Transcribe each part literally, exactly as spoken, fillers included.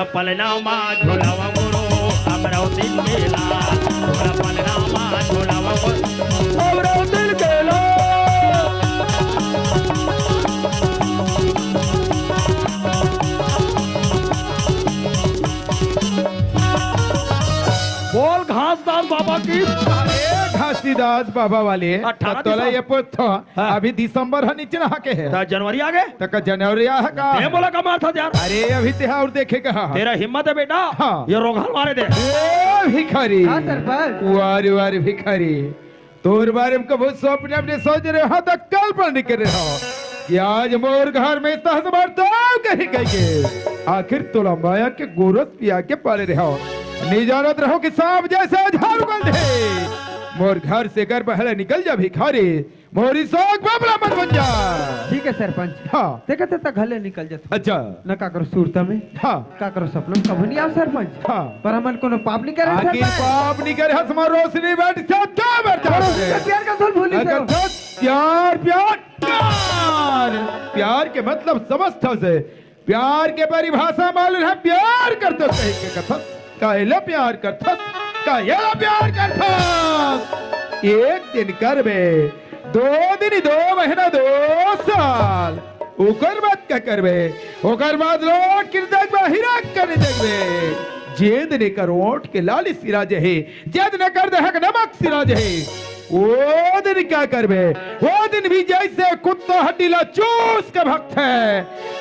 पलना मा झुलावा मोरो, अमरावती के लाल। पलना मा झुलावा मोरो, अमरावती के लाल। बोल घासदास बाबा की। अरे घासीदास बाबा वाले, अठारह तोला दिसंबर। ये पूछथों, हाँ। अभी दिसंबर ह नीचे नहा के हे। त जनवरी आ गे? त का जनवरी आ हे का? ए, मोला का मारथस यार? अरे अभी ते ह अउ देखे कहाँ। तेरा हिम्मत हे बेटा? हाँ। ये रोगहा ल मारे दे। ए भिखारी। हाँ सरपंच। वाह रे, वाह रे भिखारी। तोर बारे में कभू सपने में नइ सोचे रहेंव, त कल्पना नइ करे रहेंव कि आज मोर घर में तहस बरताव करही कहिके। आखिर तोला मया के गोरस पिया के पाले रहेंव। नइ जानत रहेंव कि सांप जइसे झार उगल दे। मोर घर से कर पहले निकल जा भिखारी, मोर इस शौक बाबला मत बन जा। ठीक हे सरपंच। हाँ। तें कहत हस त घर ले निकल जाथों। अच्छा। न काकरो सुरता में, हाँ। काकरो सपना में कभू नइ आंव सरपंच। हाँ। पर हमन कोनो पाप नइ करे हन आखिर सरपंच। पाप नइ करे हस, हमर रोशनी बेटी से का बरताव करे? प्यार का धुन भूली अगर सर। तो प्यार, प्यार, प्यार, प्यार के मतलब समझथस? प्यार के परिभाषा मालूम हे? प्यार करथों कहिके कथस, काहेला प्यार करथस, काहेला प्यार करथस? एक दिन करबे, दो दिन, दो महीना, दो साल, ओकर बाद का करबे? ओकर बाद लौट के देखबे, हीरा कने देखबे। जे दिन एकर ओठ के लाली सिरा जही, जे दिन एकर देह के नमक सिरा जही, ओ दिन का करबे? ओ दिन भी जइसे कुत्ता हड्डी ला चूस के भगथे,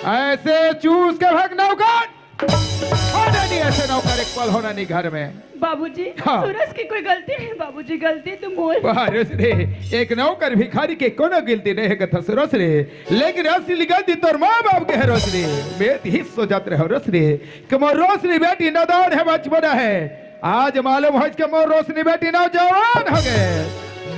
अइसे चूस के भग नौकर। होना नइ, अइसे नौकर एक पल होना नइ घर में। बाबूजी, हाँ। सूरज के कोई गलती नइ बाबूजी, गलती तो मोर। वाह रोशनी, एक नौकर भिखारी के कोनो गलती नइ हे कथस रोशनी, लेकिन असली गलती तोर माँ बाप के हे रोशनी। मैं त इही सोचत रहेंव रोशनी कि मोर रोशनी बेटी नादान हे, बचपना हे। आज मालूम होइस के मोर रोशनी बेटी नौजवान हो गे।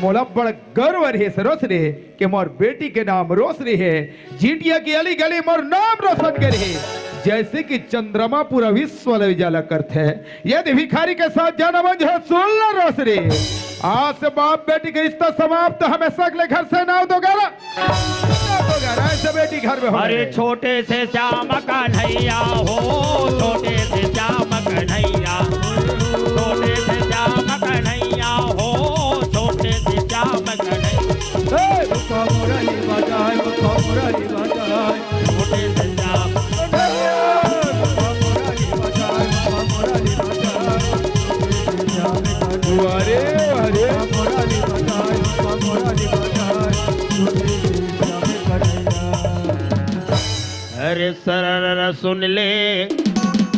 मोला बड़ गर्व रहिस रोशनी के मोर बेटी के नाम रोशनी हे। जिटिया के अली गली मोर नाम रोशन करे हे, जइसे कि चंद्रमा पूरा विश्व ल उजाला करथे। यदि भिखारी के साथ जाना बंद हे, सुन ल रोशनी, आज से बाप बेटी के रिश्ता समाप्त। हमेशा के लिए घर से नाव दो गाला। अरे छोटे से श्याम कन्हैया हो, छोटे से श्याम कन्हैया, छोटे से श्याम कन्हैया हो, छोटे से श्याम कन्हैया। ए! छोटे से श्याम। अरे, अरे। अरे सरर सुन ले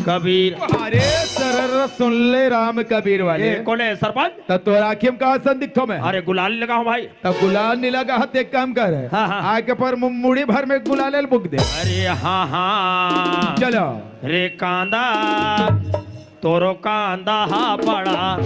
कबीर। अरे सरर सुन ले राम कबीर वाले। ए, कोन हे सरपंच? त तोर आँखी में का असन दिखथों मैं? अरे गुलाल नइ लगा हंव भाई। त गुलाल नइ लगा हस त एक काम कर। हाँ, हाँ। आके पर मु-, मुड़ी भर में गुलाल ल बुक दे। अरे हाँ, हाँ। चलो। रे कांदा, तोरो कांदा हा बड़ा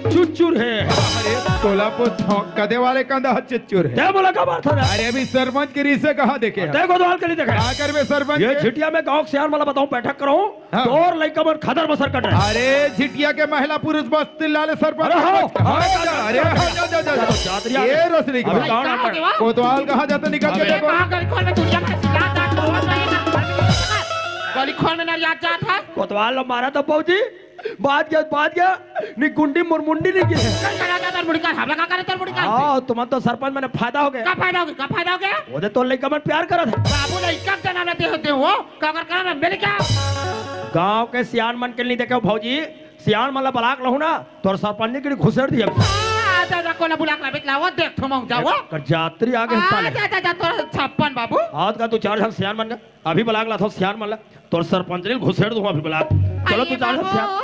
चुचुर हे। अरे तोला पूछथों, कदे वाले कांदा हा चुचुर हे? तें मोला का मारथस? अरे अभी सरपंच के रिसे कहाँ देखे हस? तें कोतवाल के नइ देखे हस? का करबे सरपंच ये के? झिटिया में गाँव के सियान मन ला बताहूँ, बैठक करहूँ। हाँ। तोर लइका मन खदर बसर कटे। अरे झिटिया के महिला पुरुष बस्ती लाले सरपंच। अरे हाँ, अरे हाँ, जा, जा, जा, जा। जा, जा, जा। ये रोशनी के अभी बात। कहाँ नाम है? कोतवाल कहाँ जाता निकल के अबे देखो। कहाँ गली खोर में दुनिया भर चिल्लात है, कोतवाल में ये ना, गली खोर में नरियात जात है। कोतवाल लो मारा तो बाबूजी, बाज गे, बाज गे, नी गुंडी मुरमुंडी नी गे। चल, चला जा, तर मुड़ी कर, हमला का करे तर मुड़ी कर? हाँ, तुमन तो सरपंच मने फायदा हो गे। का फायदा हो गे, का फायदा हो गे? वो दे तो लइका मन प्यार करत हे। बाबू लइका के जन्म लेते होते हो, का कर करना मिल क्या? गांव के सियान मन के नइ देखे हस भौजी, सियान मन ला बलाक लहू ना, तोर सरपंच के घुसेड़ दिया। आ, जा, जा, कोला बुलाक ला, बेटला, वो देख, थमऊ जा, वो। कर जात्री आ गे आ, साले। जा, जा, जा, तोर छप्पन बाबू। आज का तू चार झन सियान मन का, अभी बलाक लाथों सियान मन ला, तोर सरपंच ल घुसेड़ दूंहूं अभी बलाक। चलो, अरे तू चार झन सियान। बाबू।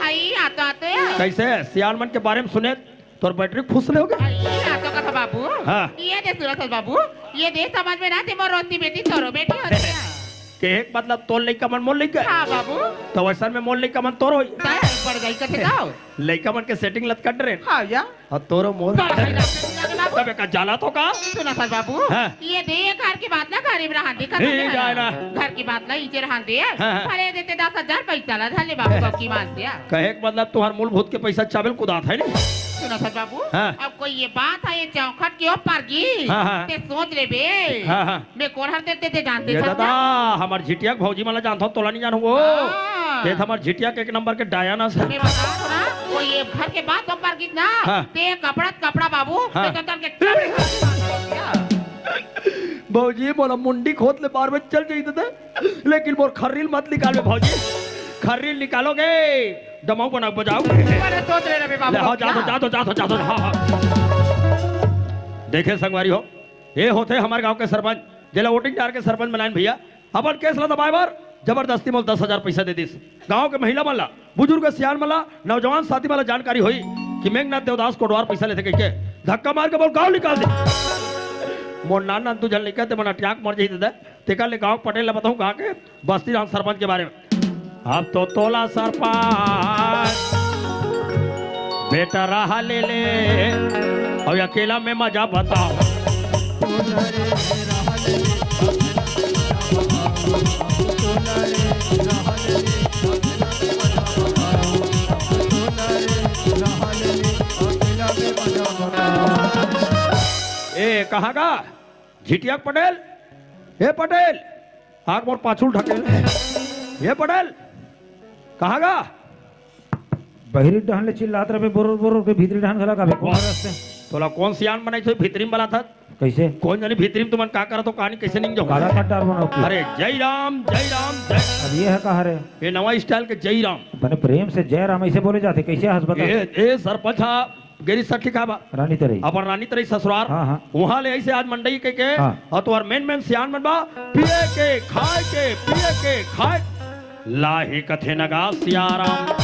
आई, आ तो, आ तो या। कइसे? सियान मन के बारे में सुने, तोर बैटरी फुसले हो गे। आई, आ तो कथा बाबू। हाँ। ये दे सूरत बाबू, ये दे समझ में ना, ते मोर रोशनी बेटी तोरो बेटी होथे। कहे के मतलब तोर लइका मन मोर लइका। हाँ बाबू। त वइसन में मोर लइका मन तोर होही। तैं पड़ जाही कथे का? लइका मन के setting लत कर डरेन। हाँ या। अउ तोरो मोर। तोर भाई रास्ते में जाके बाबू। तब एका जाला तो का? सुनत हस बाबू। हाँ। ये दे, ये घर के बात ना घरे में रहन दे, खतम ठीक है ना। घर के बात ना इजे रहन दे। हाँ, हाँ। भले देते दस हजार पैसा ला, धर ले बाबू, हाँ। बाकी मान दिया। कहे के मतलब तुंहर मूल भूत के पैसा चाबे ल कुदात हे नी? नसर बाबू, हाँ। अब कोई ये बात है, ये चौखट के ऊपर गी, हाँ, हाँ। ते सोच ले बे। हाँ, हाँ। मैं कोन हर तेरे ते जानते ये सब दादा, ना? हमर झिटिया के भौजी मन ला जानथों, तोला नहीं जानहूँ वो। हाँ। ते तो हमर झिटिया के एक नंबर के डायन अस। मैं बता तो ना, वो ये घर के बात ऊपर गी ना, हाँ। ते कपड़ा त कपड़ा बाबू, हाँ। ते तो तन के भौजी, मोला मुंडी खोद ले, बार में चल जाई ते। लेकिन मोर खर्रील मत निकालबे भौजी, खर्रील निकालोगे, डमाऊ बना बजाओ। अरे सोच ले रे बाबू, ले, हाँ, जा दो, क्या? जा दो, जा दो, जा दो, हाँ, हाँ। देखे संगवारी हो, ये होथे हमर गांव के सरपंच, जेला वोटिंग डार के सरपंच बनाइन भैया। अपन केस ला दबाए बर जबरदस्ती मोल दस हजार पैसा दे दिस। गांव के महिला मन ला, बुजुर्ग सियान मन ला, नौजवान साथी मन ला जानकारी होई कि मेघनाथ देवदास कोटवार पैसा लेथे कहिके धक्का मार के मोर गांव निकाल दे। मोर नान नान दू झन लइका ते मन अटियाक मर जाही दे। तेकर ले गांव पटेल ला बताऊं कहा के बस्ती राम सरपंच के बारे में। अब तो तोला सरपंच बेटा रहा ले ले, और अकेला में मजा बताओ। ए, कहाँ का? झिटिया पटेल, ए पटेल, आग मोर पाछू ढकेल। ए पटेल, कहाँ गा? बहिरी डहन ले चिल्लात रहे, बोर बोर के भीतरी डहन घला काबे। कौन वाह। रस्ते? तोला कौन सियान बनाई थो भीतरी में बलात हस? कैसे? कौन जानी भीतरी में तुमन का करत हो, कहानी कैसे निंग जाओ? काला कट्टार बनाओ की? अरे जय राम, जय राम, जय। अब ये है कहा रे? ये नवा स्टाइल के जय राम। बने प्रेम से जय राम ऐसे बोले जाते, कैसे हंस बता? ए, ए सरपंच हा, गेरी सट्ठी खाबा। रानी तरई। अपन रानी तरई ससुरार। हाँ, हाँ। वहाँ ले ऐसे आज मंडई के, के हाँ। और तुम्हार मेन मेन सियान मन बा, पिए के, खाए के, पिए के, खाए। लाही कथे नगा सियाराम।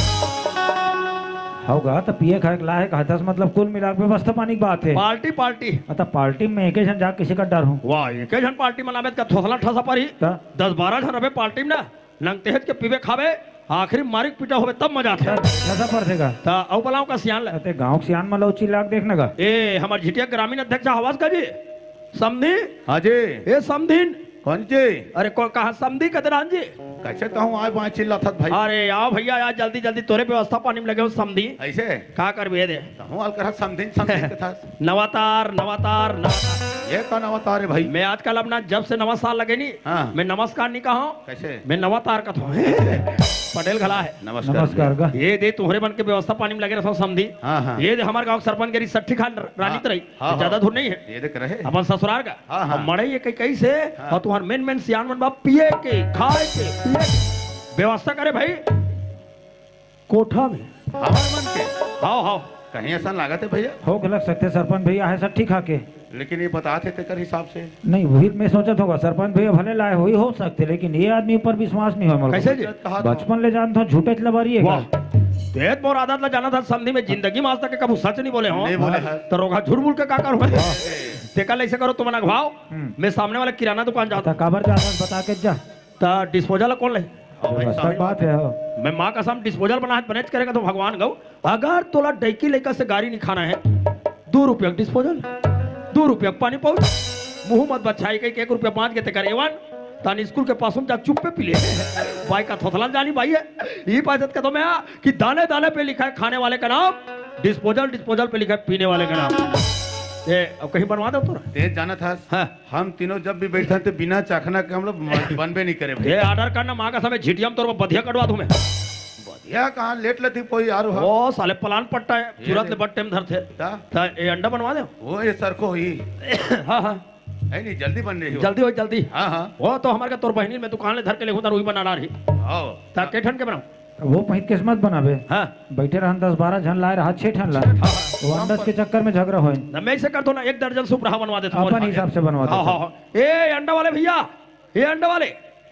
होगा तो पिए खाए के लाहे कहा दस, मतलब कुल मिला के व्यवस्था पानी की बात है। Party, party. अतः पार्टी में एक ही झन जा किसी का डर हूँ। वाह, एक ही झन पार्टी मनावे का थोसला ठसा पर ही। ता? दस बारह झन रहे पार्टी में ना। नंगतेहेच के पीबे खाबे, आखिरी मारिक पीटा होबे तब मजा आथे। अच्छा, अच्छा, परथे गा। त अउ बलाओ का सियान ले। अते गांव के सियान मन ल चिल्ला के देखना गा। ए, हमर झिटिया ग्रामीण अध्यक्ष हवस का जी? समधी? हाँ जी। ए, समधीन। कौन जी? अरे, को-, कहाँ समधी कतरान जी? कैसे कहूँ, आए बाएं चिल्लाथत भाई। अरे, आओ भैया, आज जल्दी, जल्दी तोरे व्यवस्था पानी में लगे हो समधी। ऐसे? का करबे दे? कहूँ आल करा समधीन, समधीन कथा। नवातार, नवातार, नवातार। ये का नवातार है भाई? मैं आजकल अपना जब से नवा साल लगे नी, हाँ। मैं नमस्कार नहीं कहा हूँ। कैसे? मैं नवातार कथों। पटेल घला है। नमस्कार नमस्कार भैया। का। ये दे तुम्हारे मन के व्यवस्था पानी में लगे रहता हूँ समधी। हाँ, हाँ। ये दे हमारे गाँव के सरपंच गेरी सट्ठी खान रानी हाँ, तरई। हाँ, ज्यादा हाँ। दूर नहीं है। ये देख रहे। अपन ससुरार का। हाँ, हाँ। अब मड़ई ये कई, कई से हाँ। और तुम्हारे मेन मेन सियान मन बाप पिए के, खाए के, पिए के। व्यवस्था करे भाई। कोठा में। हमार मन के? हाव, हाव। कहीं ऐसा लागत है भैया? हो गलत सकते सरपंच भैया है सब ठीक ठाक है। लेकिन ये बतात है तेकर हिसाब से। नहीं, वही मैं सोचत होगा, सरपंच भैया भले लाए होही हो सकते, लेकिन ये आदमी ऊपर विश्वास नहीं हो मोर। कैसे जी? कहा था? बचपन ले जानत हो, झूठे लबारी है वाह। का? देत मोर आदत ला जाना था, समधी में जिंदगी में आज तक कभू सच नहीं बोले हो। नहीं बोले हैं। तो रोगा झूठ बोल के का करूँ? तेकर ऐसे करो, तुम अगवाओ, हम्म। मैं सामने वाले किराना दुकान जाता तो हूँ। काबर जाता है, बता के जा। त डिस्पोजल कौन ले? हाँ भाई, व्यवस्था सही बात बात है। है, हाँ। मैं माँ कसम डिस्पोजल बना है, बनेच करेगा तो भगवान गौ। अगर तोला डैकी लइका से गारी नहीं खाना है, दू रुपया के डिस्पोजल, दू रुपया के पानी पाउच, मुँह मत बछाई कहिके एक रुपया बाँच गे तेकर एवन, तान स्कूल के पास में जा चुप्पे पी ले। बाई का थोथला जानी बाई है। ये बात कदम है कि दाने दाने पे लिखा है खाने वाले का नाम, डिस्पोजल, डिस्पोजल पे लिखा है पीने वाले का नाम। ए, अब कहीं बनवा दो तोरा। तेज जानत हस। हाँ। हम तीनों जब भी बैठन ते बिना चाखना के हम लोग म-, बनबे नहीं करे भाई। ए, ऑर्डर करना माँ का समय झिटिया में तोर बधिया कटवा दूं मैं। बधिया कहाँ लेट लेती कोई यार हो। ओ साले पलान पट्टा है, ये तुरंत ले देख। बट्टे में धरते। ता? ता ए अंडा बनवा दे। वो ये सरको ही। हाँ, हाँ। है नहीं, जल्दी बन रही हो। जल्दी हो, जल्दी। हाँ, हाँ। वो तो हमारे का तोर बहिनी में दुकान ले धर के लेखूं, तार वही बना रही। आओ। ता के ठन के बनाऊं? वो पहित किस्मत बनाबे। हाँ। बैठे रहन दस बारह झन, लाए रहा छह ठन ला। हाँ। वो अंडा के चक्कर में झगड़ा होए। ना, मैं ऐसे कर दो ना, एक दर्जन सूप रहा बनवा देता हूँ अपन हिसाब से बनवा हाँ, देता हाँ, हूँ। हाँ। ए, अंडा वाले भैया, ये अंडा वाले,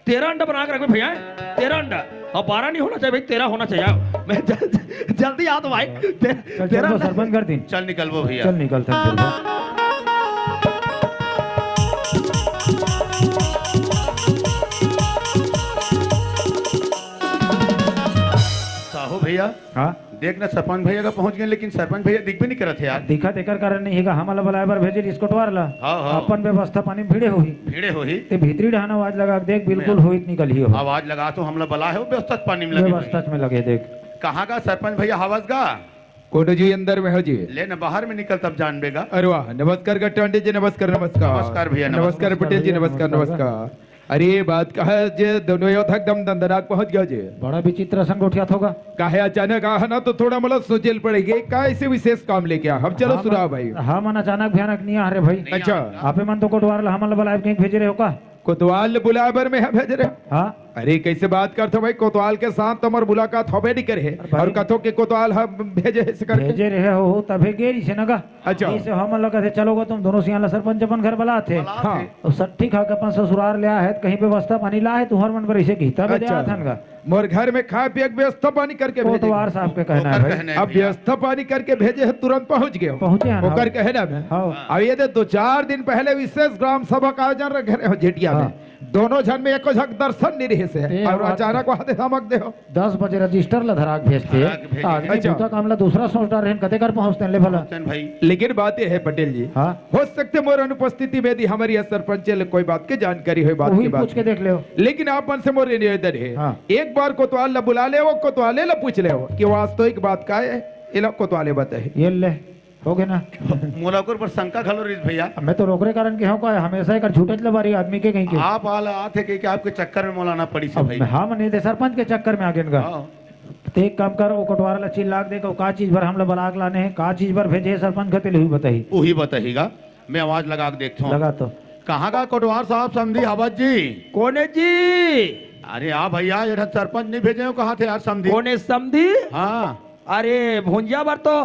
तेरह अंडा बना के रखबे भैया, तेरह अंडा। अब बारह नहीं होना चाहिए भाई, तेरह होना चाहिए। मैं ज-, ज-, जल्दी आ तो भाई, ते-, चल, चल, तेरह वो अंडा। सरपंच कर दिन। चल निकल वो भैया। चल निकल, चल, चल, चल। साहू भैया, हाँ? देख ना, सरपंच भैया का पहुंच गए, लेकिन सरपंच भैया दिखबे नहीं करत है यार। दिखत एकर कारण नहीं है, हमला बुलाए बर भेजे रिस्कोटवार ला। हाँ, हाँ। अपन व्यवस्था पानी में भिड़े होही। भिड़े होही। ते भीतरी डहान आवाज लगा के देख, बिल्कुल मैं होइत निकल ही हो। आवाज लगा तो हमला बुलाए हो, व्यवस्था पानी में लगे व्यवस्था होही। में लगे देख। कहाँ का सरपंच भैया हवस गा? कोनो जी अंदर में हो जी। ले ना, बाहर में निकल, तब जान बेगा। अरे वाह, नमस्कार गट्टांडे जी, नमस्कार, नमस्कार। नमस्कार भैया, नमस्कार नमस्कार। पटेल जी, भैया, नमस्कार, नमस्कार। नमस्कार। अरे, बात कहा जे दोनों यो थक दम दंदनाक पहुंच गया जी। बड़ा विचित्र संग उठिया थोगा। काहे अचानक आहा ना, तो थोड़ा मतलब सोचे ल पड़ेगी, का ऐसे विशेष काम लेके आ? हम चलो हाँ, सुना मन-, भाई। हाँ, मन अचानक भयानक नहीं आ रहे भाई। अच्छा। आपे मन तो कोटवार ला हमन ला बुलाए के भेजे रहे हो का? कोतवाल बुलाए बर में भेज रहे हो? हाँ। अरे, कैसे बात करत हो भाई? कोतवाल के साथ तो हमर मुलाकात होबे नहीं करे हे। अरे भाई। और कथो के कोतवाल हम भेजे हे से करके। भेजे रहे हो, तभे गे रहिसे न गा। अच्छा। इसे हमन लगा थे, चलो गा, तुम दोनों सियान ला सरपंच अपन घर बुलात हे। हाँ। तो सर, ठीक है, अपन ससुरार ले आए हे, कहीं व्यवस्था पानी ला हे, तुहर मन पर इसे की, तब अच्छा। दे आथन गा। मोर घर में खाए पिए के व्यवस्था पानी करके भेजे। कोतवाल साहब के कहना है ओकर भाई। कहना है अब भैया। व्यवस्था पानी करके भेजे हे, तुरंत पहुंच गए हो। पहुंचे हैं ना। ओकर कहना है। हाँ। अब ये दे दो चार दिन पहले विशेष ग्राम सभा का आयोजन रखे रहे हो झेटिया में। हाँ। दोनों झन में एको झक दर्शन नहीं रहे से। ए, और बात अचानक वहां दे धमक दे हो। दस बजे रजिस्टर ला धराक भेजते। धराक भेज आदमी अच्छा। दूसरा काम ला दूसरा सोच डाल रहे हैं, कते कर पहुंचते हैं, ले भला। पहुंचते हैं भाई। लेकिन बात ये है पटेल जी, हाँ। हो सकते मोर अनुपस्थिति में यदि हमारी यह सरपंच ले कोई बात के जानकारी हो, बात वही की बात पूछ के देख ले। लेकिन आप मन से मोर ये निवेदन है, हाँ। एक बार कोतवाल ला बुला ले, वो कोतवाले ला पूछ ले हो कि वास्तविक बात का है, ये ला कोतवाले बताए। ये ले, हो गए ना। मोला ओकर पर शंका घलो रहिस भैया। मैं तो ओकरे कारण के हूँ, का हमेशा एक झूठे लबारी आदमी के कहीं के। आप आला आथे के, कि आपके चक्कर में मोला ना पड़ी से अब भाई। हम नहीं थे, सरपंच के चक्कर में आ गए इनका। हाँ। ते एक काम कर, वो कोटवार ला चिल्ला के देख, वो का चीज बर हमला बलाक लाने हैं, का चीज बर भेजे हे सरपंच, खते ले हुई बताही। वही बताहीगा, मैं आवाज लगा के देखता हूँ। लगा तो। कहाँ का कोटवार साहब, समधी हवत जी? कोने जी? अरे हाँ भैया, ये सरपंच नहीं भेजे हो, कहाँ थे यार समधी? कोने समधी? हाँ। अरे भुंजिया बर तो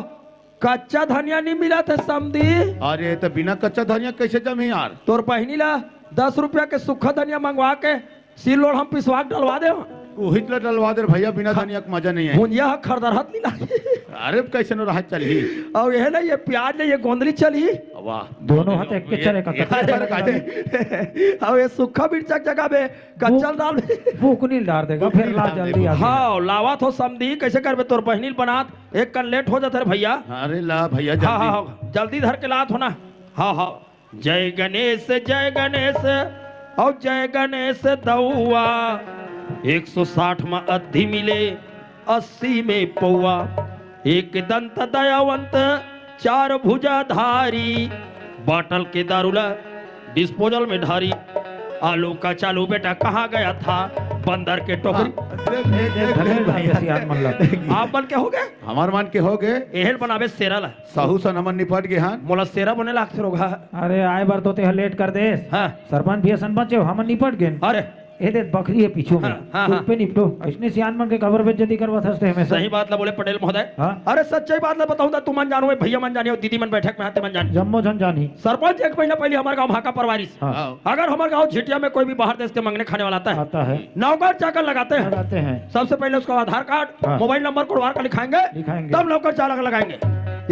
कच्चा धनिया नहीं मिला था समधी। अरे तो बिना कच्चा धनिया कैसे जमी यार? तोर बहिनी ला दस रुपया के सूखा धनिया मंगवा के सिल लोढ़ा म पिसवा के डलवा दे। उहिच ला डलवा दे रे भैया, बिना खा-, धनिया के मजा नहीं है। भुंजिया ह खरदरहत नहीं लागे। अरे कैसे नो रहा चलही। और ये ना, ये प्याज ले, ये गोंदली चलही। वाह। दोनों हाथ एक के चले का ये कच्चा एक चले का। और ये सूखा मिर्चा के जगह में कच्चा भूख, डाल। भूख नहीं डाल देगा, भूख फिर नहीं ला डाल जल्दी देगा। आ जाएगा। हाँ, लावा थो समधी, कैसे करबे तोर बहिनी बनात, एक कन लेट हो जाता रे भैया। अरे ला भैया हाँ, जल्दी। हाँ, हाँ, जल्दी धर के लात हो ना। हाँ, हाँ। जय गणेश, जय गणेश, और जय गणेश दउआ। एक सौ साठ में अद्धी मिले, अस्सी में पौआ। एक दंत दयावंत, चार भुजाधारी। बाटल के दारू ला डिस्पोजल में ढारी। आलू का चालू बेटा कहाँ गया था? बंदर के टोकरी। हाँ, देख, देख, देख, देख, देख, देख, भैया। सियान मन ला। आप मन के हो गए? हमार मन के हो गए। एहल बनावे सेरा ला। साहू सन हमन निपट गे हन। मोला सेरा बने लागथे रोगहा। अरे, आए बर तो तेहा लेट कर देस। हाँ। सरपंच भैया, सरपंच हो, हमन निपट गेन। अरे। ए दे बखरी हे पीछू में। हाँ, हाँ, हाँ। पे निपटो। अइसने सियान मन के काबर बेइज्जती करवत हस ते हमेशा। सही बात ला बोले पटेल महोदय। हाँ। अरे, सच्चाई बात ला बताहूँ त तुमन जानो, ए भैया मन जानियो, दीदी मन बैठक में आते मन जानियो। जम्मो झन जानही। सरपंच एक महीना पहले हमर गाँव भाका परवारिस। हाँ। हाँ। अगर हमर गाँव झिटिया में कोई भी बाहर देश के मंगने खाने वाला आता है, आता है। नौकर चाकर लगाते हैं। लगाते हैं। सबसे पहले उसका आधार कार्ड, हाँ। मोबाइल नंबर कोटवार का लिखाएंगे, लिखाएंगे। तब नौकर चाकर लगाएंगे।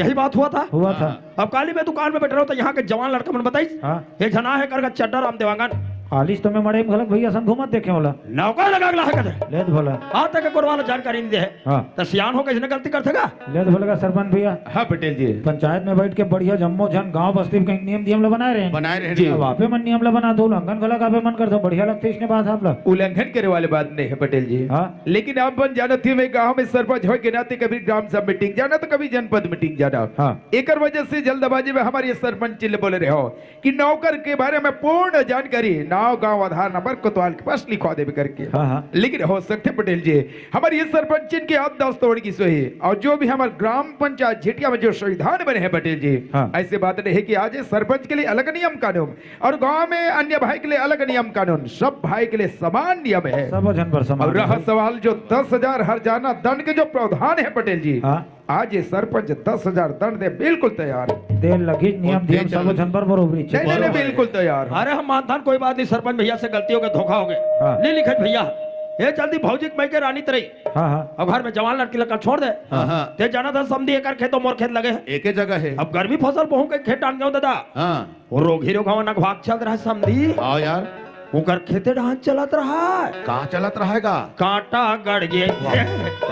यही बात हुआ था। हुआ था। हाँ। अब काली मैं दुकान में बैठ रहा हूँ तो यहाँ के जवान लड़का मन बताइस, हाँ। एक झन आहे करके चड्डा राम देवांगन। आलिस तो मैं मड़ई में घलक भैया संग घूमत देखे होला। नौकर लगा के लाहे कथे। लेत भला। आज तक कोटवार ला जानकारी नहीं दे है। हाँ। तो सियान हो के इसने गलती करथे का? लेत भला का सरपंच भैया। हाँ पटेल जी। पंचायत में बैठ के बढ़िया जम्मो झन गांव बस्ती के नियम दियम ला बनाए रहे हैं। बनाए रहे हैं। जी। अब आपे मन नियम ला बना दो, उल्लंघन घलक आपे मन करथो, बढ़िया लगथे इसने बात आप ला। उल्लंघन करे वाले बात नहीं है पटेल जी। हाँ। लेकिन आप मन जानत ही, मैं गांव में सरपंच होए के नाते कभी ग्राम सभा मीटिंग जाना तो कभी जनपद मीटिंग जाना। हाँ। एकर वजह से जल्दबाजी में हमारे ये सरपंच जी ले बोले रहे हो कि नौकर के बारे में पूर्ण जानकारी नाव गांव आधार नंबर कोतवाल के पास लिखवा देवे करके। हाँ, हाँ। लेकिन हो सकथे पटेल जी, हमर ये सरपंचिन के आदत तोड़ की सोही, और जो भी हमर ग्राम पंचायत झिटिया में जो संविधान बने हैं पटेल जी, हाँ। ऐसे बात नहीं है कि आज ये सरपंच के लिए अलग नियम कानून और गांव में अन्य भाई के लिए अलग नियम कानून, सब भाई के लिए समान नियम है। सब झन पर समान और रहा है। सवाल जो दस हजार हरजाना दंड के जो प्रावधान है पटेल जी, हाँ। आज ये सरपंच दस हजार दंड दे बिल्कुल तैयार है। दे लगी नियम और दे दियम चल- सब झन पर बरोबरी छे। नहीं, नहीं, नहीं, बिल्कुल तैयार है। अरे हम मानथन, कोई बात नहीं, सरपंच भैया से गलती हो गई, धोखा हो गया। हाँ। नहीं लिखे भैया, ये जल्दी भौजी के मइके रानी तरई। हाँ, हाँ। अब घर में जवान लड़की लड़का छोड़ दे। हाँ, हाँ। ते जाना था समधी एकर खेत और मोर खेत लगे है। एके जगह है। अब गर्मी फसल बहु के खेत डाल गया दादा। हाँ। वो रोगी रोगावा नगवाक चल रहा है समधी। हाँ यार। उनकर खेते डांस चलत रहा है। कहाँ चलत रहेगा? कांटा गड़ गए। वाह,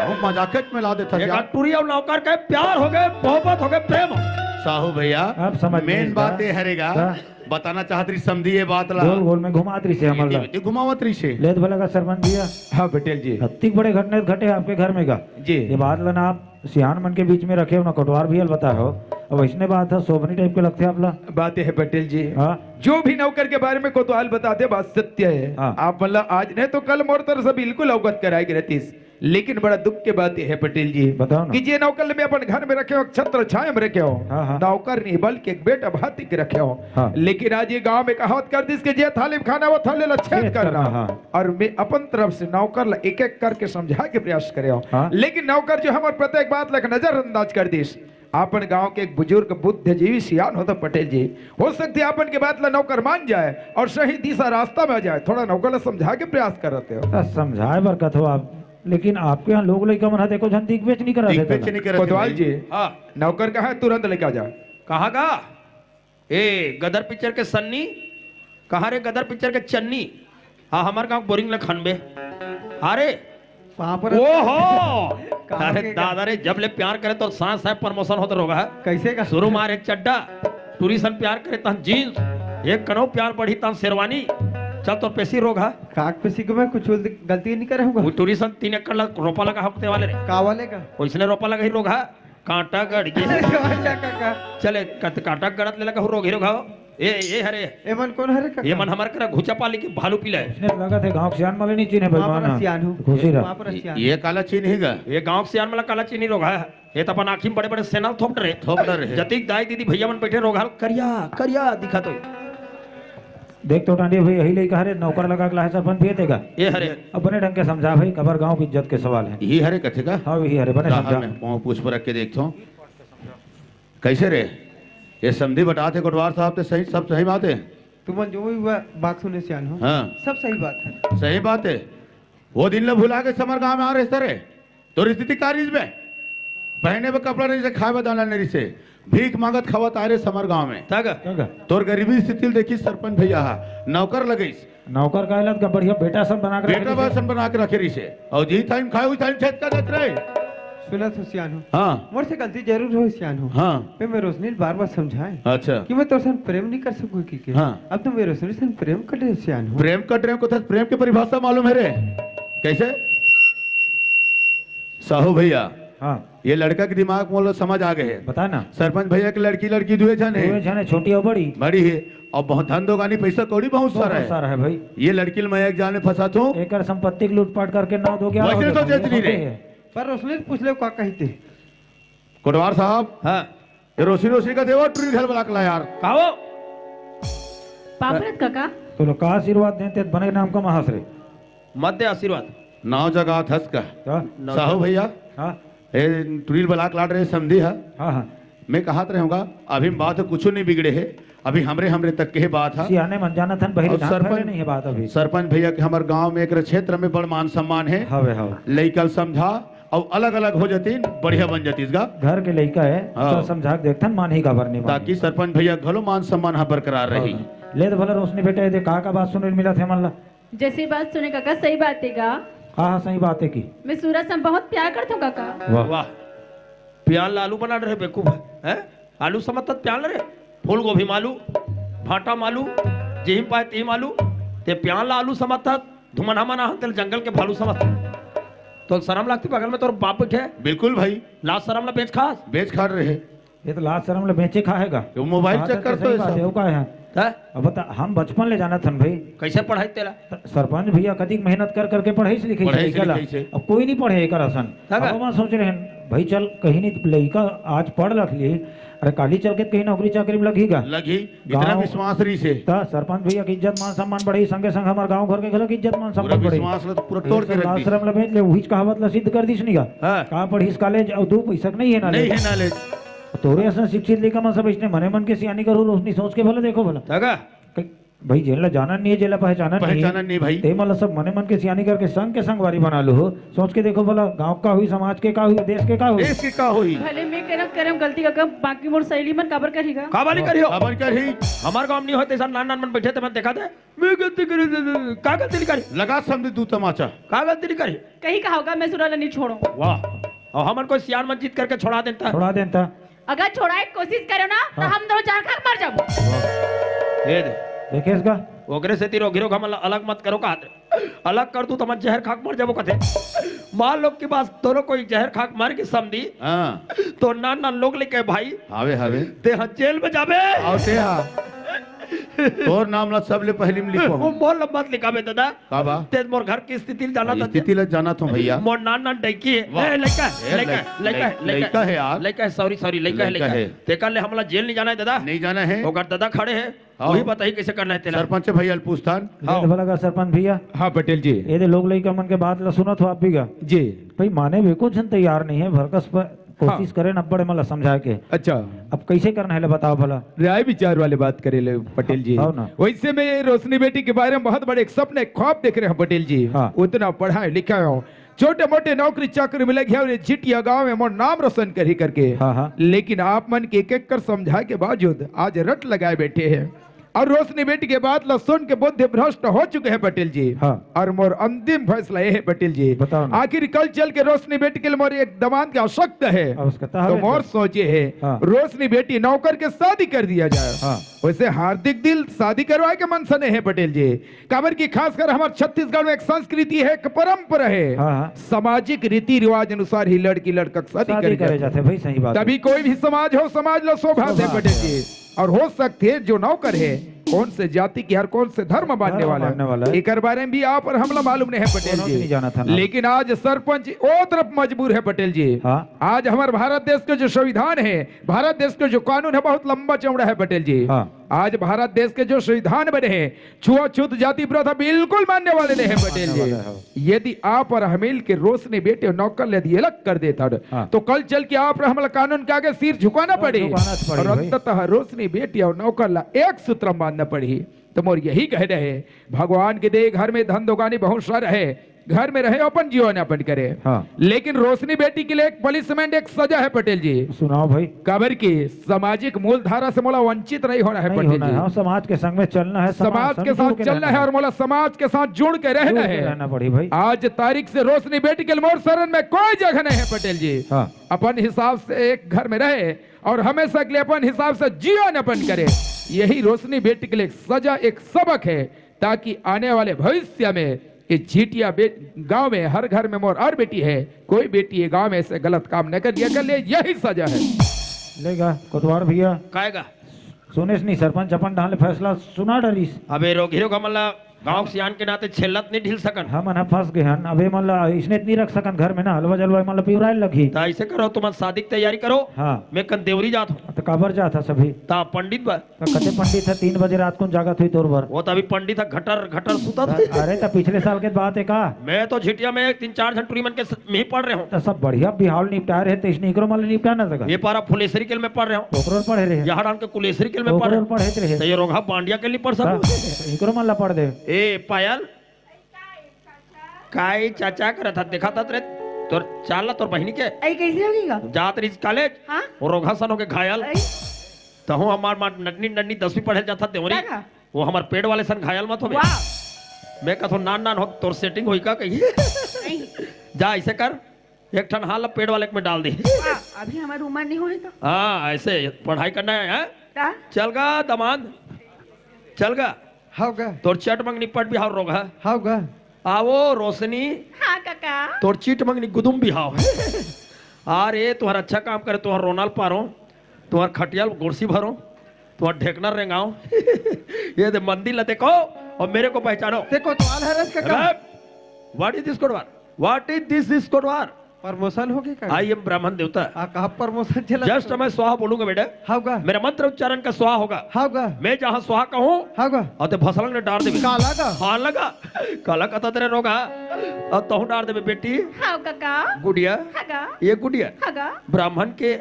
बहुत मजाक में ला देता एक यार। टुरी और नौकर के प्यार हो गए, मोहब्बत हो गए, प्रेम। साहू भैया, आप समझ मेन नहीं बात का? ये हरेगा, का? बताना चाहत रही समधी ये बात ला। गोल गोल में घुमात रही से हमर ला। ये घुमावत रही से। लेत भला का सरपंच भैया। हाँ पटेल जी। अतिक बड़े घटना घटे आपके घर में का? जी। ये बात ला ना आप सियान मन के बीच में रखे हो ना, कोटवार भैया ल बताए हो। अब अइसने बात हे, शोभनी type के लगथे आप ला। बात ये हे पटेल जी, हाँ। जो भी नौकर के बारे में कोतवाल बताथे, बात सत्य हे। हाँ। आप मन ला आज नहीं तो कल मोर तरफ से बिल्कुल अवगत कराए के रहतिस, लेकिन बड़ा दुख के बात ये हे पटेल जी, बताओ ना। कि जे नौकर ल मैं अपन घर में रखे हो, छत्र छाया में रखे हो, हाँ, हाँ। नौकर नहीं बल्कि एक बेटा भाती के रखे हो, हाँ। लेकिन आज ये गांव में कहावत कर दिस कि जे थाली में खाना वो थाली ला छेद छेद करना, करना, हाँ। और मैं अपन तरफ से नौकर ला एक एक करके समझाए के प्रयास करे हो, हाँ। लेकिन नौकर जो हमर प्रत्येक बात ला एक नजरअंदाज कर दिस। अपन गांव के एक बुजुर्ग बुद्धिजीवी सियान होता पटेल जी, हो सकथे आपन के बात ला नौकर मान जाए और सही दिशा रास्ता में आ जाए। थोड़ा नौकर ला समझाए के प्रयास करत हो। त समझाए बर कथो आप, लेकिन आपके यहाँ लोग लइका मन ह देखो झन दिग्वेच नहीं करत हे दिग्वेच तेला। नहीं करत हे कोतवाल भाई। जी, हाँ। नौकर कहाँ हे? तुरंत लेके आ जा। कहाँ का? ए, गदर पिक्चर के सन्नी? कहाँ रे गदर पिक्चर के चन्नी? हाँ, हमार गाँव बोरिंग ल खनबे। अरे, बाप रे। ओहो! कहाँ अरे के दादा रे, जब ले प्यार करे तो सांस है promotion होत रोगहा। कैसे का? शुरू मार एक चड्डा, टूरी सन प्यार करे तहन जींस, एक कनौ प्यार बढ़ी तहन शेरवानी। चल तो पेशी रोगहा। काक पेशी को मैं कुछ गलती नहीं करे हूँ वो का? टूरी सन तीन एकड़ ला रोपा लगा हफ्ते वाले रे। का वाले का? ओइसने रोपा लगा ही रोगहा। कांटा गड़ गे। काका। चले, कत-, कांटा गड़त ले लगा हो रोग हीरो घाव। ए, ए हरे। ए मन कोन हरे काका? ये मन हमर करा घुचा पाली के भालू पीला हे। इसने लगत हे गाँव के सियान मन ला नहीं चिन्हे भाई, बाप रे माना। सियान हूँ। खुशी रह। बाप रे सियान। ये काला चिन्ही गा? ये गाँव के सियान मन ला काला चिन्ही रोग हे। ये त अपन आँखी में बड़े-बड़े सेना थोप डरे। थोप डरे हे। जतिक दाई दीदी भैया मन बैठे रोग हाल करिया, करिया दिखत होई। देख तो टांडी भाई, यही लइका हरे, नौकर लगा के लाहे सरपंच भैया तेगा। ये हरे। अब बने ढंग के समझा भाई, कबर गाँव की इज्जत के सवाल हे। यही हरे कथे का? हाँ, यही हरे, बने रहा समझा। मैं मुँह पूछ पर रख के देखता हूँ। कैसे रे? ये समधी बतात हे कोटवार साहब, ते सही, सब सही बात हे। तुमन जो भी बा-, बात सुने सियान हो, हाँ। सब सही बात हे। सही बात हे। वो दिन ला भुला के समर गाँव में आ रहे सर, तोर स्थिति का रहिस बे? पहने बर कपड़ा नहीं रहिसे, खाए बर दाना नहीं रहिसे, भीख मांगत खावत आए रहे समर गांव में। तग? तग? तोर गरीबी स्थिति ल देखिस सरपंच भैया हा, नौकर लगइस। नौकर का इलाज का बढ़िया बेटा सन बना के रखे बेटा रहिसे। सन बना के रखे रहिसे। अउ जी time खाए, उही time छेद कर देत रहे। सुनत हो सियान हो। हाँ। मोर से गलती जरूर होइस सियान हो। हाँ। मैं, मैं रोशनी ल बार-बार समझाए अच्छा। कि मैं तोर सन प्रेम नहीं कर सकूँ कि के। हाँ। अब तो मैं रोशनी सन प्रेम कर रहे सियान हो। प्रेम कर रहे हो, कथस प्रेम के परिभाषा मालूम हे रे? कैसे? साहू भैया, हाँ। ये लड़का के दिमाग मोला समझ आ गए हे। बता ना। सरपंच भैया के लड़की, लड़की दुए झन हे। दुए झन हे, छोटी अउ बड़ी। बड़ी हे, अउ बहुत धन दोगानी, पैसा कौड़ी बहुत बहुत सारा हे। सारा हे भाई। ये लड़की ल मैं एक जाल में फंसाथों। एकर संपत्ति के लूटपाट करके नौ दो ग्यारह वैसे हो तो जाता हे, जचनी रे। ये होते हे। पर उसने पूछ ले का कहिथे। कोटवार साहब, हाँ। ये रोशनी, रोशनी का देवा, टूरी घर वाला कला यार। का हो? पापरत काका। तो लोग का आशीर्वाद देते, बने नाम का महाशय। मत दे आशीर्वाद। नाव जगा थस का। का? नाव साहू जगा। भैया। हाँ। ए, टूरी ल बलाक लाड रहे समधी हा। हाँ, हाँ। मैं कहत रहूँगा, अभी बात कुछ नहीं बिगड़े हे, अभी हमरे, हमरे तक के बात हा। सियाने मन जानत हन, बहिरी अउ धान सरपंच, फैले नहीं हे बात अभी। सरपंच भैया के हमर गांव में, एक क्षेत्र में बड़ मान सम्मान हे। हवे, हवे। लइका ल समझा, अउ अलग-अलग हो जतिन, बढ़िया बन जतिस गा। घर के लइका हे, हाँ। तो समझा के देखथन, मानही काबर नहीं मानही। ताकि सरपंच भैया घलो मान सम्मान ह बरकरार रही। हाँ। ले तो भला रोशनी बेटा, ये दे का का बात सुने ल मिलत हे मन ला। जैसी बात सुने काका, सही बात हे गा। हाँ, हाँ, सही बात हे कि। मैं सूरज से बहुत प्यार करथों काका। वाह। वाह। प्यार ला आलू बना रहे बेवकूफ, हैं? आलू समझथस प्यार ला रे? फूल गोभी म आलू, भांटा म आलू, जिहिम पाए तिहिम आलू। ते प्यार ला आलू समझथस, धुमन हमन आहन तेला जंगल के भालू समझथस। तोला शरम लागथे, बगल में तोर बाप बइठे हे। बिल्कुल भाई। लाज शरम ला बेच खास। बेच खा रहे। ये तो लाज शरम ला बेचे खा हे गा। ये mobile हाँ, check तो करते सही हो बात सब। हे, वो का हे? हैं? अब बता, हम बचपन ले जानत हन भाई। कैसे पढ़ाई तेला? त-, सरपंच भैया कतिक मेहनत कर करके पढ़ाई से लिखाई पढ़ाई से से लिखाई कला। से। अब कोई नहीं पढ़े एकर असन। तब? अब हम सोच रहे हैं, भाई चल कहीं नहीं लइका आज पढ़ लख लिए, अरे काली चल के कहीं नौकरी चाकरी में लगही गा। लगही, इतना गाँव विश्वास रहिसे। त सरपंच भैया के इज्जत मान सम्मान बढ़ही, संगे संग हमार गाँव घर के घलो के इज्जत मान पूरा सम्मान बढ़ही। विश्वास ला तो पूरा तोड़ के ऐसे रख लाज दिस। शरम ला बेच ले, उहीच कहावत ला सिद्ध कर दिस नहीं गा। हाँ। का पढ़िस college अउ दू पैसा के नहीं हे knowledge। नहीं हे knowledge। तोरे असन शिक्षित लइका मन सब इसने मने मन के सियानी करहू, रोशनी सोच के भला देखो भला। तगा? क-, भाई जेन ला जानन नहीं हे, जेन ला पहचानन नहीं हे, पहचानन नहीं भाई। ते मन ला सब मने मन के सियानी करके संग के संगवारी बना लूहू। सोच के देखो भला, गाँव का होही, समाज के का होही, देश के का होही। देश के का होही। भले मैं करम, करम गलती काका, बाकी मोर सहेली मन काबर करही गा? काबर नहीं करही हो? काबर करही? हमार गाँव में नहीं होय, तइसन नान नान मन बइठे हे, ते मन देखा दे। मैं गलती करे, का गलती नहीं करे? लगा समधी दू तमाचा। का गलती नहीं करे? कहीं का होगा, मैं सुरा ला नहीं छोड़ो। वाह। अउ हमन कोई सियान मन जिद करके छोड़ा देन त। छोड़ा देन त। अगर छोड़ाए के कोशिश करो ना, त हाँ। हम दोनों जान खा के मर जाबो। वाह। ये दे। देखे इसका? ओकरे सेती रोगी रोग हमन ला अलग मत करो कहत हे। अलग कर दू त हमन जहर खा के मर जाबो कथे। मान लो कि बस दोनों कोई जहर खा के मर के समझी। हाँ। तो नान नान लोग लइका हे भाई। हावे, हावे। ते हा जेल में जाबे। आओ ते हा। तोर नाम ला सबले पहली में लिखो। वो मोर ला मत लिखाबे दादा। का बा? ते मोर घर के स्थिति ल जानत हस। स्थिति ला जानत हूँ भैया। मोर नान नान डैकी हे। वाह। ए, लइका, ए, लइका, लइ-, लइका, लइ-, लइका। लइका हे यार। लइका हे, sorry, sorry, लइका हे, लइका लइका हे। हे। तेकर ले हमला जेल नहीं जाना हे दादा। नहीं जाना हे। ओकर दादा खड़े हे। हाँ। वही बताही कैसे करना हे तेला। सरपंच भैया ल पूछथन। हाँ। ले भला का सरपंच भैया। हाँ पटेल जी। ये दे लोग लइका मन के बात ला सुनत हो आप भी का? जी। भाई माने भी कुछ झन तैयार नहीं हे, भरकस पर कोशिश हाँ। करे न बड़े मन ला समझाए के। अच्छा। अब कैसे करना हे ले बताओ भला। राय विचार वाले बात करे ले पटेल जी। बताओ ना। वैसे मैं ये रोशनी बेटी के बारे में बहुत बड़े एक सपने, एक ख्वाब देख रहे हैं पटेल जी। हाँ। उतना पढ़ाए लिखाए हो, छोटे मोटे नौकरी चाकरी में लगे हो, ये झिटिया गांव में मोर नाम रोशन करही करके। हाँ, हाँ। लेकिन आप मन के एक एक कर समझाए के बावजूद आज रट लगाए बैठे हैं। और रोशनी बेटी के बात ला सुन के बुद्धि भ्रष्ट हो चुके हैं पटेल जी। हाँ। और मोर अंतिम फैसला ये है पटेल जी। बताओ ना। आखिर कल चल के रोशनी बेटी के लिए मोर एक दामाद के आवश्यकता है। आवश्यकता तो है मोर तो। सोचे है हाँ। रोशनी बेटी नौकर के शादी कर दिया जाए। हाँ। वैसे हार्दिक दिल शादी करवाए के मन से नहीं है पटेल जी, काबर की खासकर हमार छत्तीसगढ़ में एक संस्कृति है, एक परंपरा है। हाँ, हाँ। सामाजिक रीति रिवाज अनुसार ही लड़की लड़का के शादी शादी करे करे जाथे। जाथे भाई, सही बात है। तभी कोई भी समाज हो, समाज ला शोभा शोभा दे पटेल दे। जी। और हो सकते हैं जो नौकर है, कौन से जाति के हर कौन से धर्म मानने धर्म वाला है, मानने वाला है। एकर बारे में भी आप और हमला मालूम नहीं है पटेल कोनो जी। नहीं जाना था ना। लेकिन आज सरपंच ओ तरफ मजबूर है पटेल जी। हाँ। आज हमारे भारत देश के जो संविधान है, भारत देश के जो कानून है, बहुत लंबा चौड़ा है पटेल जी। हाँ। आज भारत देश के जो संविधान बने हैं, छुआछूत जाति प्रथा बिल्कुल मानने वाले नहीं है पटेल मानने जी। वाला है। यदि आप और हम मिल के रोशनी बेटी और नौकर यदि अलग कर देता हाँ। तो कल चल के आप और हमला कानून के आगे सिर झुकाना हाँ, पड़े। झुकाना तो पड़े और भाई। अंततः रोशनी बेटी और नौकर ला एक सूत्र मानना पड़ी। तो मोर यही कहना है, भगवान के दे घर में धन दोगानी बहुत सारा है, घर में रहे, अपन जीवन यापन करे। हाँ। लेकिन रोशनी बेटी के लिए एक पनिशमेंट, एक सजा है पटेल जी। सुनाओ भाई। काबर की सामाजिक मूल धारा से मोला वंचित नहीं होना है नहीं पटेल होना जी। है। हाँ, समाज के संग में चलना है, समाज समाज के संग साथ जुड़ के चलना रहना है है। और मोला समाज के साथ जुड़ के रहना जुड़ के है। रहना पड़ी भाई। आज तारीख से रोशनी बेटी के लिए मोर शरण में कोई जगह नहीं है पटेल जी। हाँ। अपन हिसाब से एक घर में रहे और हमेशा के लिए अपन हिसाब से जीवन यापन करे। यही रोशनी बेटी के लिए एक सजा, एक सबक है, ताकि आने वाले भविष्य में ये झिटिया बे-, गांव में हर घर में मोर और बेटी है, कोई बेटी ये गांव में ऐसे गलत काम न कर दिया कर ले, यही सजा है। लेगा कोतवाल भैया। कायगा? सुनेस नहीं, सरपंच अपन ढाल फैसला सुना डरिस। अबे रोगी रोगा मन ला गांव के सियान के नाते छेलत नहीं ढील सकन। हमन ह फंस गए हन, अब ए मन ला इसने नहीं रख सकन घर में ना, हलवा जलवा ए मन ला पिवराए लगही। त ऐसे करो, तुमन शादी की तैयारी करो। हाँ। मैं कन देवरी जात हूँ। त काबर जात हस अभी? त पंडित बा। त कते पंडित ह तीन बजे रात को जागत हुई तोर बर? वो त अभी पंडित ह घटर घटर सुतत। अरे त पिछले साल के बात है का? मैं तो झिटिया में तीन चार झन टुरी मन के स-, में ही पढ़ रहे हूँ। त सब बढ़िया बिहाव निपटाए रहे, त इसने इकरो मन ला निपटा ना सका। ये पारा फुलेसरी के में पढ़ रहे हूँ। ओकरो पढ़े रहे। यहाँ डाल के कुलेसरी के में पढ़ ओकरो रहे हूँ। पढ़े रहे। त ये रोगहा बांडिया के नहीं पढ़ सकूँ। त इकरो मन ला पढ़ दे। ए पायल, काई चाचा करत हस, देखत हस रे, तोर चाल ला तोर बहिनी के। आई कैसे होगी गा? जात रहिस कॉलेज, हाँ? वो रोगहा सन होके घायल। आई? तहूँ हमार मार नटनी नटनी दसवीं पढ़े जात हस देवरी। का का? वो हमार पेड़ वाले सन घायल मत होबे। वाह। मैं कथो नान नान हो, तोर सेटिंग होई का कही? नहीं। जा ऐसे कर, एक ठन हाल पेड़ वाले में डाल दे। वाह, अभी हमार उम्र नहीं होई तो। हाँ, ऐसे पढ़ाई करना है, हाँ? का? चल गा दमांद, चल गा। हाव गा। तोर चट मंगनी पट बिहाव रोगहा। हाव गा। आवो रोशनी। हाँ काका। तोर चीट मंगनी गुदुम बिहाव। अरे तुम्हारा अच्छा काम करे, तुम्हारा रोनाल पारो, तुम्हारा खटियाल गोरसी भरो, तुम्हारा ढेकना रेंगाओ। ये दे मंदिर ला देखो और मेरे को पहचानो। देखो तो आल हरस काका। What is this कोटवार? What is this, this कोटवार? प्रमोशन होगे का? I am ब्राह्मण देवता। आ, कहाँ प्रमोशन चला? Just मैं स्वाहा बोलूंगा बेटा। हाव गा। मेरा मंत्र उच्चारण का स्वाहा होगा। हाव गा। मैं जहाँ स्वाहा कहूँ, हाव गा। और ते भसलंग ने डार देबे। काला गा। हाँ लगा। काला कथा तेरे रोगा। और तहु डार देबे बेटी। हाव काका। गुड़िया। हाँ गा। ये गुड़िया। हाँ गा। ब्राह्मण के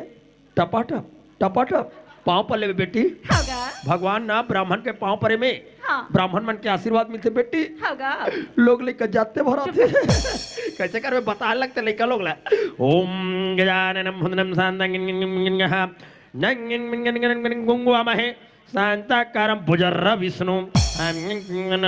टपाटप, टपाटप पाँव पर लेबे बेटी। हाव गा। भगवान ना ब्राह्मण के पाँव परे में हाँ। ब्राह्मण मन के आशीर्वाद मिलथे बेटी। हाव गा। लोग लइका जाते भराथे। कैसे करबे बताए लगथे लइका लोग ला। ओम गजाननम भुजनम शांतंग नंग गुंगवामहे शांताकारम भुजर्र विष्णु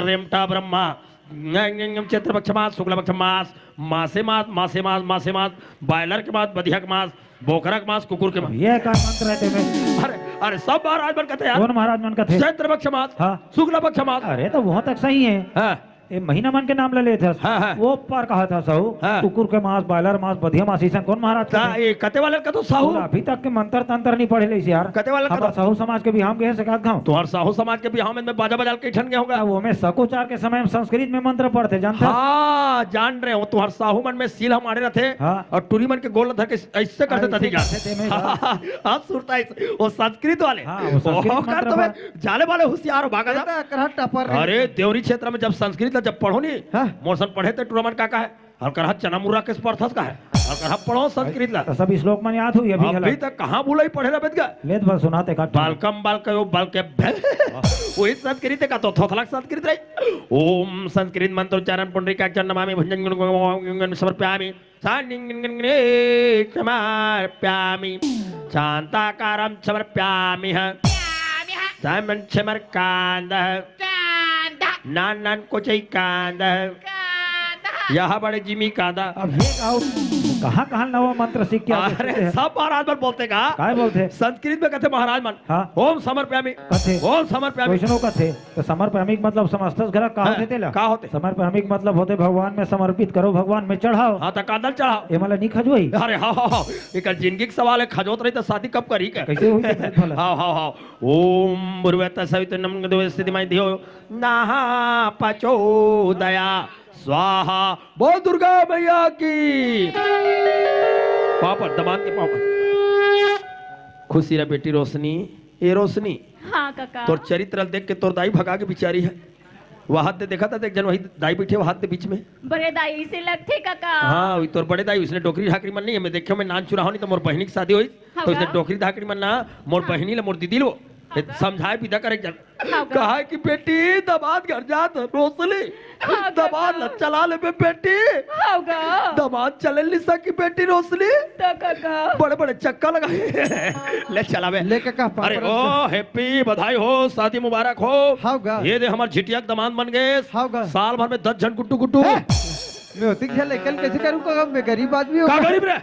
रेमटा ब्रह्मा चैत्र पक्ष मास, शुक्ल पक्ष मास, मासे मास, मासे मास, मासे मास, बॉयलर के मास, बधिया के मास, बोकरा के मास, कुकुर के मास। ये का मंत्र है तेमे? अरे, अरे, सब महाराज मन कथे यार। कौन महाराज मन कथे? चैत्र पक्ष मास, हाँ। शुक्ल पक्ष मास। अरे, तो वहाँ तक सही है। हाँ। ए, महीना मन के नाम ले लेत हस। हाँ, हाँ। वो पर कहा था साहू, हाँ। कुकुर के मांस, बॉयलर मांस, बधिया मांस, अइसन कौन महाराज ता कहथे? ए, कते वाले का तो साहू? और अभी तक के मंत्र तंत्र नहीं पढ़े ले यार। कते वाले का हमर तो? साहू समाज के बिहाव में गए से का गाँव? तुहर साहू समाज के बिहाव में मैं बाजा बजा के ठन गया होगा। अब वो में सकुचार के समय में संस्कृत में मंत्र पढ़थे, जानते हस? हाँ, जान रहे हो, तुहर साहू मन में सील हम आड़े रहते। हाँ। और टूरी मन के गोल धर के ऐसे करथे, ऐसे तथी जान। करथे ते में हाँ, हाँ, सुरता ऐसे, वो संस्कृत वाले। हाँ, वो संस्कृत ओकर मंत्र तो मैं बा- जाले वाले होशियार हो भागा ये था। तो अकरहा टपर रहे। अरे, देवरी क्षेत्र में जब संस्कृत ला जब पढ़ो नी, हाँ। मोर सन पढ़े ते टूरा मन का, का है? हल्का रहा चना मुर्रा के पढ़थस का है? हल्का रहा पढ़ो संस्कृत ला। तो सब श्लोक मन याद हुई अभी अभी हला। तक कहाँ भूलई पढ़े रह बेदगा? लेत भर सुनाते का ठन। बालकम बालकयो बालके भे। वही संस्कृत का तो थोथलक संस्कृत रही। ओम संस्कृत मंत्रोच्चारण पुंडरीकाक्षं नमामि भुजंगं समर्पयामि। सानिंगने समर्प्यामि। शांताकारं समर्प्यामि ह। सामन समरकांद। नानन कोचई कांद। यह बड़े जिमी कांदा। अब ये गाओ, कहाँ कहाँ नवा मंत्र सीख के आ गए अरे, हैं? सब महाराज मन बोलते का? काय बोलते? संस्कृत में कहते महाराज मन, हाँ। ओम समर्प्यामि। कथे? ओम समर्प्यामि। वैष्णव कथे? तो समर्पयामी के मतलब समझथस घरा का हाँ, होथे तेला? का होथे? समर्पयामी के मतलब होथे भगवान में समर्पित करो, भगवान में चढ़ाओ। हाँ, त कांदल चढ़ाओ। ए मला नी खजोई। अरे हाँ, हाँ, हाँ। एकर जिंदगी के सवाल है, खजोत रही त शादी कब करी के? कैसे होई के भला? हाँ, हाँ, हाँ। ओम भूर्भुवः सवितुर्वरेण्यं भर्गो देवस्य धीमहि धियो नः प्रचोदयात् स्वाहा। बोल दुर्गा मैया की। पापड़, दमांद के पापड़। खुशी रह बेटी रोशनी। ए रोशनी, हाँ कका। तोर चरित्र ल देख के तोर दाई भगा के बिचारी है। वहां ते देखा था, देख जन वही दाई बैठे वहां ते बीच में। बड़े दाई से लगथे कका। हाँ, वही तोर बड़े दाई, उसने डोकरी ढाकरी मन नहीं है। मैं देखे, मैं नान चुरा होनी तो मोर बहिनी की शादी हुई, हाँ तो उसने का? डोकरी ढाकरी मन ना, मोर हाँ। बहिनी ले मोर दीदी लो। हाँ का? समझाए विदा करे जन। हाँ का? कहा कि बेटी, दमांद घर जात रोशनी, हाँ का? दमांद ल चला लेबे बेटी। हाँ का? दमांद चले ली सकी बेटी रोशनी। तो का का? बड़े बड़े चक्का लगा। ले चलावे। ले का का अरे पापड़ ओ, हैप्पी, बधाई हो, शादी मुबारक हो। हाँ का? ये दे हमार झिटिया के दमांद बन गए। हाँ का? साल भर में दस झन गुड्डू गुड्डू। हैं? मैं होती खेल, खेल कैसे करूँ का? मैं गरीब आदमी हूँ। का गरीब रे?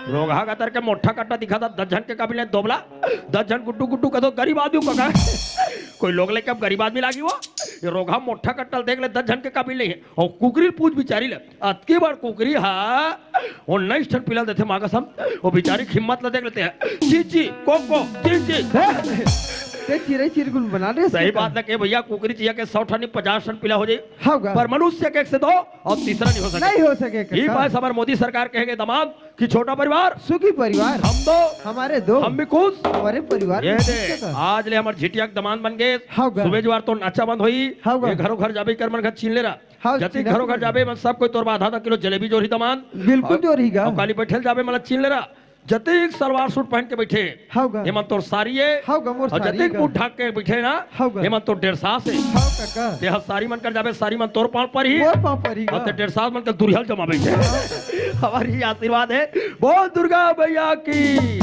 रोगहा का तर के मोटा कट्टा दिखा था, दस झन के काबिल नहीं दोबला, दस झन गुड्डू गुड्डू का तो गरीब आदमी का। कोई लोग लेके अब गरीब आदमी लागी वो, ये रोगहा मोटा कट्टा देख ले, दस झन के काबिल नहीं है। और कुकरी पूछ बिचारी ले, अतकी बार कुकरी हा, वो उन्नीस ठन पिला देथे माँ कसम, वो बिचारी की हिम्मत ला देख लेते हैं। चीची, कोको, चीची। हैं? ते चिरई चिरगुन बना दे सही इसके बात ना के भैया, कुकरी चिया के सौ ठन, पचास ठन पिला हो जाए। हाँ का? पर मनुष्य के एक से दो और तीसरा नहीं हो सके। नहीं हो सके ये काका। बात हमारे मोदी सरकार कहेंगे दमांद कि छोटा परिवार, सुखी परिवार। हम दो, हमारे दो। हम भी खुश। हमारे परिवार ये भी दे, खुश है। आज ले हमार झिटिया के दमांद बन गए। हाँ गा। सुबह जवार तो नाचा बंद होई। हाँ गा। ये घरों घर जाबे कर मन घर छीन ले रहा। हाँ, जति छीना घरों घर तो जाबे मन सब कोई तोर बर आधा आधा किलो जलेबी जोरही दमांद। बिल्कुल और, जोरही गा। और काली बैठे ल जाबे मन ला छीन ले रहा। जति सलवार सूट पहन के बैठे। हाँ गा। ये मन तोर सारी है। हाँ गा, मोर और सारी जति गा। मुंह ढक के बैठे ना। हाँ गा। ये मन तोर डेढ़ सास है। हाँ काका। ये सारी मन कर जाबे, सारी मन तोर पाँव पर ही। मोर पाँव पर ही गा। और ते डेढ़ सास मन के दुरिहल जमा बैठे। हाँ। हमारी आशीर्वाद है। बोल दुर्गा मैया की।